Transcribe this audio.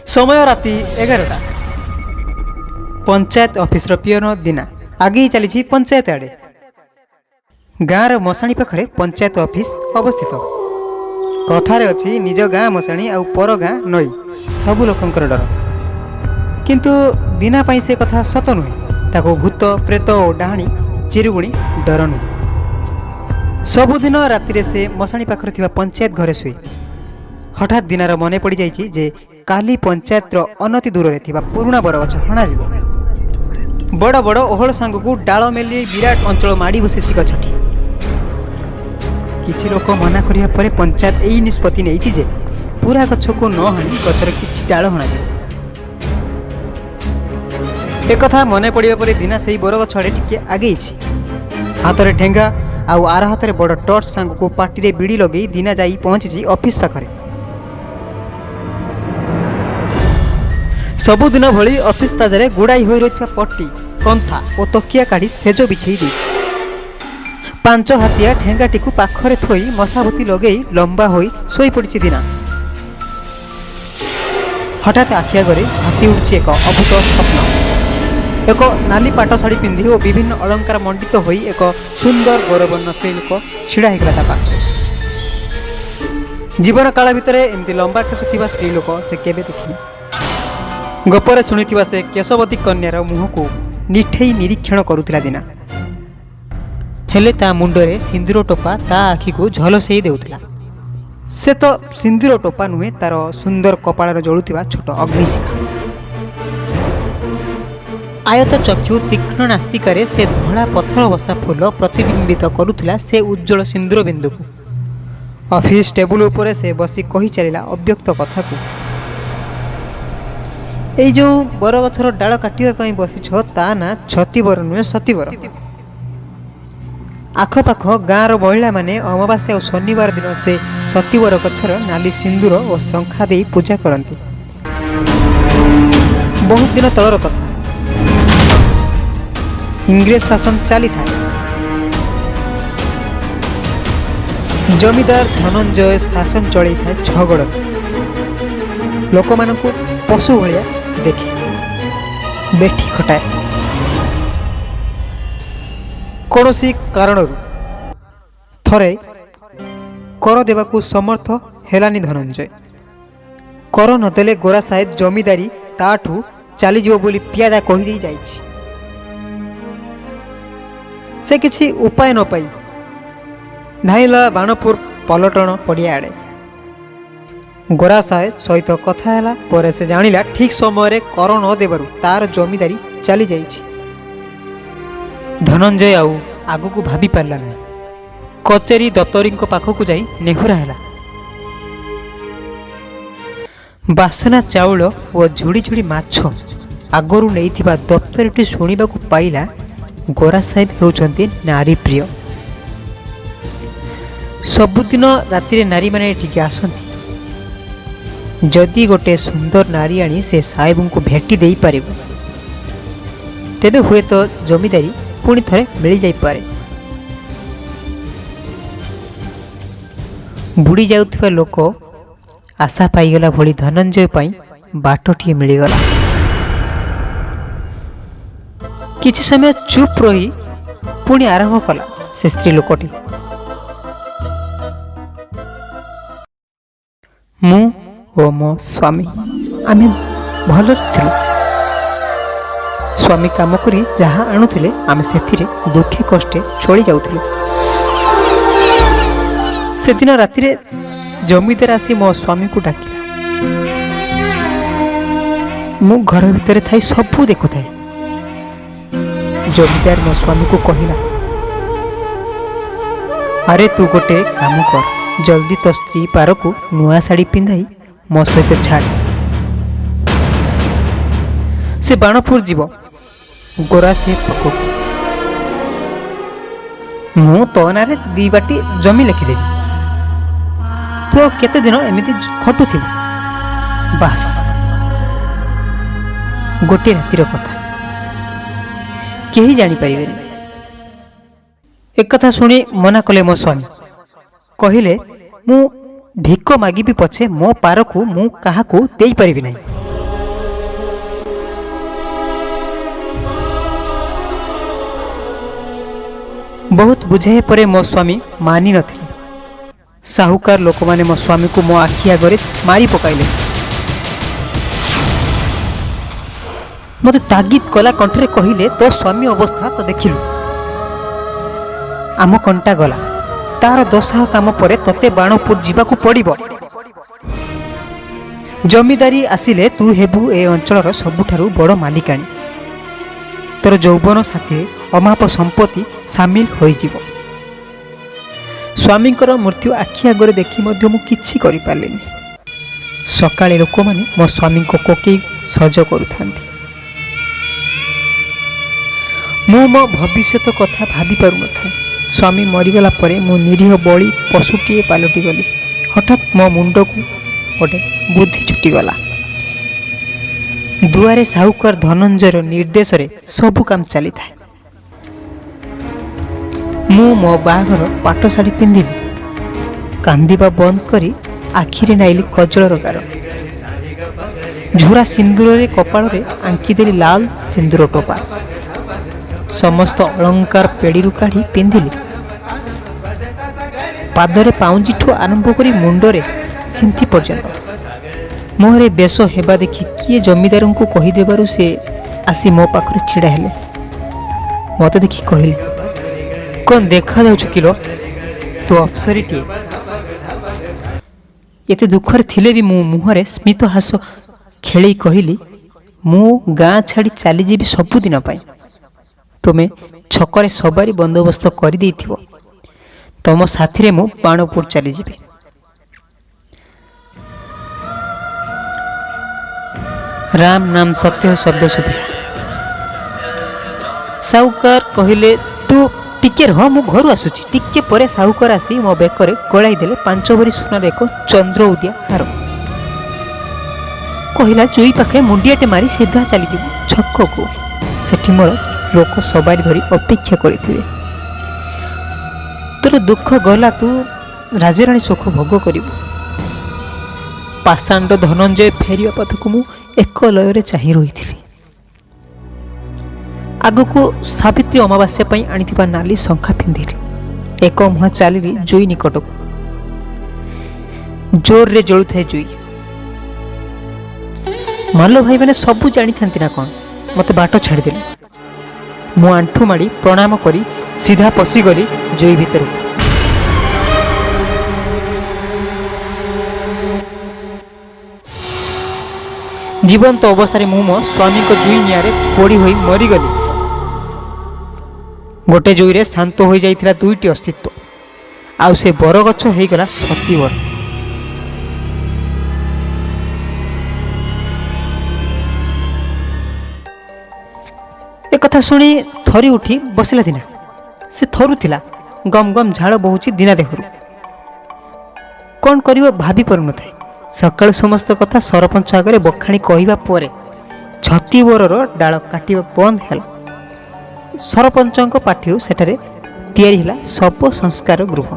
ସମୟ ରାତି 11ଟା। Panchayat officer peon ଦିନା ଆଗେଇ ଚାଲିଛି ପଞ୍ଚାୟତ ଆଡ଼େ। ଗାଁର ମଶାଣି ପାଖରେ ପଞ୍ଚାୟତ ଅଫିସ ଅବସ୍ଥିତ। କଥାରେ ଅଛି, ନିଜ ଗାଁ ମଶାଣି ଆଉ ପର ଗାଁ ନଈ ସବୁ ଲୋକଙ୍କର ଡର। କିନ୍ତୁ ଦିନା ପାଇଁ ସେ କଥା ସତ ନୁହେଁ। ତାକୁ ଭୂତ, ପ୍ରେତ ଓ ଡାହାଣୀ ଚିରୁଗୁଣି ଡର ନୁହେଁ। ସବୁଦିନ ରାତିରେ ସେ ମଶାଣି ପାଖରେ ଥିବା ପଞ୍ଚାୟତ ଘରେ ଶୁଏ। ହଠାତ୍ ଦିନାର ମନେ ପଡ଼ିଯାଇଛି ଯେ କାଲି ପଞ୍ଚାୟତର ଅନତି ଦୂରରେ ଥିବା ପୁରୁଣା ବରଗଛ ହଣାଯିବ। ବଡ଼ ବଡ଼ ଓହଳ ସାଙ୍ଗକୁ ଡାଳ ମେଲି ବିରାଟ ଅଞ୍ଚଳ ମାଡ଼ି ବସିଛି ଗଛଟି। କିଛି ଲୋକ ମନା କରିବା ପରେ ପଞ୍ଚାୟତ ଏଇ ନିଷ୍ପତ୍ତି ନେଇଛି ଯେ ପୁରା ଗଛକୁ ନ ହାଣି ଗଛର କିଛି ଡାଳ ହଣାଯିବ। ଏକଥା ମନେ ପଡ଼ିବା ପରେ ଦିନା ସେଇ ବରଗଛ ଆଡ଼େ ଟିକେ ଆଗେଇଛି। ହାତରେ ଠେଙ୍ଗା ଆଉ ଆର ହାତରେ ବଡ଼ ଟର୍ଚ୍ଚ ସାଙ୍ଗକୁ ପାଟିରେ ବିଡ଼ି ଲଗେଇ ଦିନା ଯାଇ ପହଞ୍ଚିଛି ଅଫିସ ପାଖରେ। ସବୁଦିନ ଭଳି ଅଫିସ ତାଜାରେ ଗୁଡ଼ାଇ ହୋଇ ରହିଥିବା ପଟି, କନ୍ଥା ଓ ତକିଆ କାଢ଼ି ଶେଯ ବିଛେଇ ଦେଇଛି। ପାଞ୍ଚ ହାତିଆ ଠେଙ୍ଗାଟିକୁ ପାଖରେ ଥୋଇ ମଶାବତୀ ଲଗେଇ ଲମ୍ବା ହୋଇ ଶୋଇପଡ଼ିଛି ଦିନା। ହଠାତ୍ ଆଖି ଆଗରେ ଭାସି ଉଠୁଛି ଏକ ଅଦ୍ଭୁତ ସ୍ୱପ୍ନ। ଏକ ନାଲି ପାଟ ଶାଢ଼ୀ ପିନ୍ଧି ଓ ବିଭିନ୍ନ ଅଳଙ୍କାର ମଣ୍ଡିତ ହୋଇ ଏକ ସୁନ୍ଦର ଗୌରବର୍ଣ୍ଣ ସ୍ତ୍ରୀ ଲୋକ ଛିଡ଼ା ହେଇଗଲା ତା ପାଖରେ। ଜୀବନ କାଳ ଭିତରେ ଏମିତି ଲମ୍ବା କେଶ ଥିବା ସ୍ତ୍ରୀ ଲୋକ ସେ କେବେ ଦେଖିନି। ଗପରେ ଶୁଣିଥିବା ସେ କେଶବତୀ କନ୍ୟାର ମୁହଁକୁ ନିଠେଇ ନିରୀକ୍ଷଣ କରୁଥିଲା ଦିନା। ହେଲେ ତା ମୁଣ୍ଡରେ ସିନ୍ଦୁର ଟୋପା ତା ଆଖିକୁ ଝଲସେଇ ଦେଉଥିଲା। ସେ ତ ସିନ୍ଦୁର ଟୋପା ନୁହେଁ, ତାର ସୁନ୍ଦର କପାଳରେ ଜଳୁଥିବା ଛୋଟ ଅଗ୍ନିଶିଖା। ଆୟତ ଚକ୍ଷୁ, ତୀକ୍ଷ୍ଣ ନାସିକାରେ ସେ ଧଳା ପଥର ବସା ଫୁଲ ପ୍ରତିବିମ୍ବିତ କରୁଥିଲା ସେ ଉଜ୍ଜ୍ୱଳ ସିନ୍ଦୁର ବିନ୍ଦୁକୁ। ଅଫିସ ଟେବୁଲ ଉପରେ ସେ ବସି କହି ଚାଲିଲା ଅବ୍ୟକ୍ତ କଥାକୁ। ଏଇ ଯେଉଁ ବରଗଛର ଡାଳ କାଟିବା ପାଇଁ ବସିଛ, ତା ନାଁ ଛତିବର ନୁହେଁ, ସତୀବର। ଆଖପାଖ ଗାଁର ମହିଳାମାନେ ଅମାବାସ୍ୟା ଓ ଶନିବାର ଦିନ ସେ ସତୀବର ଗଛର ନାଲି ସିନ୍ଦୁର ଓ ଶଙ୍ଖା ଦେଇ ପୂଜା କରନ୍ତି। ବହୁତ ଦିନ ତଳର କଥା। ଇଂରେଜ ଶାସନ ଚାଲିଥାଏ। ଜମିଦାର ଧନଞ୍ଜୟ ଶାସନ ଚଳେଇଥାଏ ଛଗଡ଼ରେ। ଲୋକମାନଙ୍କୁ ପଶୁ ଭଳିଆ ଦେଖେ, ବେଠି ଖଟାଏ। କୌଣସି କାରଣରୁ ଥରେ କର ଦେବାକୁ ସମର୍ଥ ହେଲାନି ଧନଞ୍ଜୟ। କର ନଦେଲେ ଗୋରା ସାହେବ ଜମିଦାରୀ ତାଠୁ ଚାଲିଯିବ ବୋଲି ପିଆଦା କହିଦେଇ ଯାଇଛି। ସେ କିଛି ଉପାୟ ନ ପାଇ ଧାଇଁଲା ବାଣପୁର ପଲଟଣ ପଡ଼ିଆ ଆଡ଼େ। ଗୋରା ସାହେବ ସହିତ କଥା ହେଲା ପରେ ସେ ଜାଣିଲା, ଠିକ୍ ସମୟରେ କର ନ ଦେବାରୁ ତାର ଜମିଦାରୀ ଚାଲିଯାଇଛି। ଧନଞ୍ଜୟ ଆଉ ଆଗକୁ ଭାବି ପାରିଲା ନାହିଁ। କଚେରୀ ଦପ୍ତରୀଙ୍କ ପାଖକୁ ଯାଇ ନେହୁରା ହେଲା। ବାସନା ଚାଉଳ ଓ ଝୁଡ଼ି ଝୁଡ଼ି ମାଛ ଆଗରୁ ନେଇଥିବା ଦପ୍ତରୀଟି ଶୁଣିବାକୁ ପାଇଲା, ଗୋରା ସାହେବ ହେଉଛନ୍ତି ନାରୀ ପ୍ରିୟ। ସବୁଦିନ ରାତିରେ ନାରୀମାନେ ଏଠିକି ଆସନ୍ତି। ଯଦି ଗୋଟେ ସୁନ୍ଦର ନାରୀ ଆଣି ସେ ସାହେବଙ୍କୁ ଭେଟି ଦେଇପାରିବ, ତେବେ ହୁଏତ ଜମିଦାରୀ ପୁଣି ଥରେ ମିଳିଯାଇପାରେ। ବୁଡ଼ି ଯାଉଥିବା ଲୋକ ଆଶା ପାଇଗଲା ଭଳି ଧନଞ୍ଜୟ ପାଇଁ ବାଟଟିଏ ମିଳିଗଲା। କିଛି ସମୟ ଚୁପ୍ ରହି ପୁଣି ଆରମ୍ଭ କଲା ସେ ସ୍ତ୍ରୀ ଲୋକଟି। ମୁଁ ଓ ମୋ ସ୍ୱାମୀ ଆମେ ଭଲରେ ଥିଲୁ। ସ୍ୱାମୀ କାମ କରି ଯାହା ଆଣୁଥିଲେ, ଆମେ ସେଥିରେ ଦୁଃଖେ କଷ୍ଟେ ଚଳି ଯାଉଥିଲୁ। ସେଦିନ ରାତିରେ ଜମିଦାର ଆସି ମୋ ସ୍ୱାମୀକୁ ଡାକିଲା। ମୁଁ ଘର ଭିତରେ ଥାଇ ସବୁ ଦେଖୁଥାଏ। ଜମିଦାର ମୋ ସ୍ୱାମୀକୁ କହିଲା, ଆରେ ତୁ ଗୋଟେ କାମ କର, ଜଲ୍ଦି ତୋ ସ୍ତ୍ରୀ ପାରକୁ ନୂଆ ଶାଢ଼ୀ ପିନ୍ଧାଇ ମୋ ସହିତ ଛାଡ଼। ସେ ବାଣପୁର ଯିବ ଗୋରା ସେ ପାଖକୁ। ମୁଁ ତୋ ନାଁରେ ଦି ବାଟି ଜମି ଲେଖିଦେବି। ତୁ ଆଉ କେତେ ଦିନ ଏମିତି ଖଟୁଥିବୁ? ବାସ୍, ଗୋଟିଏ ରାତିର କଥା, କେହି ଜାଣିପାରିବେନି। ଏକଥା ଶୁଣି ମନା କଲେ ମୋ ସ୍ୱାମୀ। କହିଲେ, ମୁଁ ଭିକ ମାଗିବି ପଛେ ମୋ ପାରକୁ ମୁଁ କାହାକୁ ଦେଇପାରିବି ନାହିଁ। ବହୁତ ବୁଝାଇବା ପରେ ମୋ ସ୍ୱାମୀ ମାନି ନଥିଲେ। ସାହୁକାର ଲୋକମାନେ ମୋ ସ୍ୱାମୀକୁ ମୋ ଆଖି ଆଗରେ ମାରି ପକାଇଲେ। ମୋତେ ତାଗିଦ କଲା କଣ୍ଠରେ କହିଲେ, ତୋ ସ୍ୱାମୀ ଅବସ୍ଥା ତ ଦେଖିଲୁ, ଆମ କଣ୍ଟା ଗଲା, ତାର ଦଶାହ କାମ ପରେ ତତେ ବାଣପୁର ଯିବାକୁ ପଡ଼ିବ। ଜମିଦାରୀ ଆସିଲେ ତୁ ହେବୁ ଏ ଅଞ୍ଚଳର ସବୁଠାରୁ ବଡ଼ ମାଲିକାଣୀ। ତୋର ଯୌବନ ସାଥିରେ ଅମାପ ସମ୍ପତ୍ତି ସାମିଲ ହୋଇଯିବ। ସ୍ୱାମୀଙ୍କର ମୃତ୍ୟୁ ଆଖି ଆଗରେ ଦେଖି ମଧ୍ୟ ମୁଁ କିଛି କରିପାରିଲିନି। ସକାଳେ ଲୋକମାନେ ମୋ ସ୍ୱାମୀଙ୍କ କୋକେଇ ସଜ କରୁଥାନ୍ତି। ମୁଁ ମୋ ଭବିଷ୍ୟତ କଥା ଭାବି ପାରୁନଥାଏ। ସ୍ୱାମୀ ମରିଗଲା ପରେ ମୁଁ ନିରୀହ ବଳି ପଶୁଟିଏ ପାଲଟିଗଲି। ହଠାତ୍ ମୋ ମୁଣ୍ଡକୁ ଗୋଟେ ବୁଦ୍ଧି ଛୁଟିଗଲା। ଦୁଆରେ ସାହୁକାର ଧନଞ୍ଜୟର ନିର୍ଦ୍ଦେଶରେ ସବୁ କାମ ଚାଲିଥାଏ। ମୁଁ ମୋ ବାହାଘର ପାଟ ଶାଢ଼ୀ ପିନ୍ଧିଲି। କାନ୍ଦିବା ବନ୍ଦ କରି ଆଖିରେ ନାଇଲି କଜଳର ଗାର। ଝୁରା ସିନ୍ଦୁରରେ କପାଳରେ ଆଙ୍କିଦେଲି ଲାଲ ସିନ୍ଦୁର ଟୋପା। ସମସ୍ତ ଅଳଙ୍କାର ପେଡ଼ିରୁ କାଢ଼ି ପିନ୍ଧିଲି। ପାଦରେ ପାଉଁଜିଠୁ ଆରମ୍ଭ କରି ମୁଣ୍ଡରେ ସିନ୍ଥି ପର୍ଯ୍ୟନ୍ତ। ମୋହରେ ବେଶ ହେବା ଦେଖି କିଏ ଜମିଦାରଙ୍କୁ କହିଦେବାରୁ ସେ ଆସି ମୋ ପାଖରେ ଛିଡ଼ା ହେଲେ। ମୋତେ ଦେଖି କହିଲେ, କ'ଣ ଦେଖାଯାଉଛୁ କିଲୋ, ତୁ ଅପ୍ସରୀଟିଏ। ଏତେ ଦୁଃଖରେ ଥିଲେ ବି ମୁଁ ମୁହଁରେ ସ୍ମିତ ହାସ ଖେଳେଇ କହିଲି, ମୁଁ ଗାଁ ଛାଡ଼ି ଚାଲିଯିବି ସବୁଦିନ ପାଇଁ। ତୁମେ ଛକରେ ସବାରି ବନ୍ଦୋବସ୍ତ କରିଦେଇଥିବ, ତମ ସାଥିରେ ମୁଁ ବାଣପୁର ଚାଲିଯିବି। ରାମ ନାମ ସତ୍ୟ ଶବ୍ଦ ଶୁଭିଲା। ସାହୁକାର କହିଲେ, ତୁ ଟିକେ ରହ, ମୁଁ ଘରୁ ଆସୁଛି। ଟିକେ ପରେ ସାହୁକାର ଆସି ମୋ ବେକରେ ଗଳାଇ ଦେଲେ 5 ଭରି ସୁନାର ଏକ ଚନ୍ଦ୍ରଉଦିଆ ହାର। କହିଲା, ଜୁଇ ପାଖରେ ମୁଣ୍ଡିଆଟେ ମାରି ସିଧା ଚାଲିଯିବୁ ଛକକୁ, ସେଠି ମୋର ଲୋକ ସବାରି ଧରି ଅପେକ୍ଷା କରିଥିବେ। ତୋର ଦୁଃଖ ଗଲା, ତୁ ରାଜରାଣୀ ସୁଖ ଭୋଗ କରିବୁ। ପାଷାଣ୍ଡ ଧନଞ୍ଜୟ ଫେରିବା ପଥକୁ ମୁଁ ଏକ ଲୟରେ ଚାହିଁ ରହିଥିଲି। ଆଗକୁ ସାବିତ୍ରୀ ଅମାବାସ୍ୟା ପାଇଁ ଆଣିଥିବା ନାଲି ଶଙ୍ଖା ପିନ୍ଧିଲି। ଏକ ମୁହାଁ ଚାଲିଲି ଜୁଇ ନିକଟକୁ। ଜୋରରେ ଜଳୁଥାଏ ଜୁଇ। ମାଲ ଭାଇମାନେ ସବୁ ଜାଣିଥାନ୍ତି ନା କ'ଣ, ମୋତେ ବାଟ ଛାଡ଼ିଦେଲେ। ମୁଁ ଆଣ୍ଠୁ ମାଡ଼ି ପ୍ରଣାମ କରି ସିଧା ପଶିଗଲି ଜୁଇ ଭିତରକୁ। ଜୀବନ୍ତ ଅବସ୍ଥାରେ ମୁଁ ମୋ ସ୍ୱାମୀଙ୍କ ଜୁଇ ନିଆଁରେ ପୋଡ଼ି ହୋଇ ମରିଗଲି। ଗୋଟେ ଜୁଇରେ ଶାନ୍ତ ହୋଇଯାଇଥିଲା ଦୁଇଟି ଅସ୍ତିତ୍ୱ, ଆଉ ସେ ବରଗଛ ହେଇଗଲା ସତୀବର। ଏକଥା ଶୁଣି ଥରି ଉଠି ବସିଲା ଦିନା। ସେ ଥରୁଥିଲା, ଗମ ଗମ ଝାଳ ବହୁଛି ଦିନା ଦେହରୁ। କ'ଣ କରିବ ଭାବି ପାରୁନଥାଏ। ସକାଳୁ ସମସ୍ତ କଥା ସରପଞ୍ଚ ଆଗରେ ବଖାଣି କହିବା ପରେ ଛତିବରର ଡାଳ କାଟିବା ବନ୍ଦ ହେଲା। ସରପଞ୍ଚଙ୍କ ପାଟିରୁ ସେଠାରେ ତିଆରି ହେଲା ଶବ ସଂସ୍କାର ଗୃହ।